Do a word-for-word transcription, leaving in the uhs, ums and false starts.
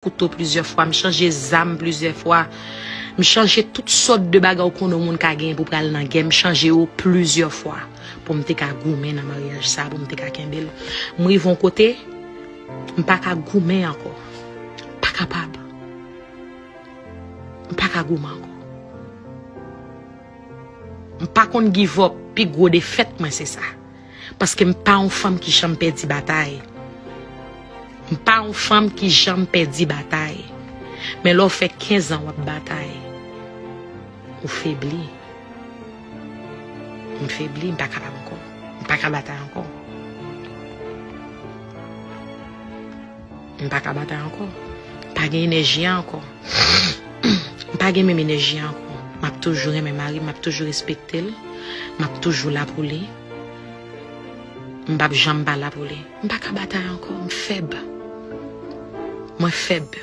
kouto plizyè fwa, m chanje zam plizyè fwa. M chanje tout sòt de bagay ou konnen yon moun ka genyen pou pral nan gè, m chanje yo plizyè fwa pou m te ka goumen nan maryaj sa, pou m te ka kenbe l. M rive yon kote, m pa ka goumen ankò. M pa kapab. M pa ka goumen ankò. M pa konn give up, pi gwo defèt mwen se sa. Paske m pa yon fanm ki janm pèdi batay. M pa yon fanm ki janm pèdi batay. Men lè w fè kenz an w ap batay, ou febli. M febli, m pa kapab ankò. M pa ka batay ankò. M pa ka batay ankò. M pa gen enèji a ankò. M pa gen menm enèji a ankò. M ap toujou renmen mari m, m ap toujou respekte l. M ap toujou la pou li. M p ap janm pa la pou li. M pa ka batay ankò, m fèb. Mwen fèb.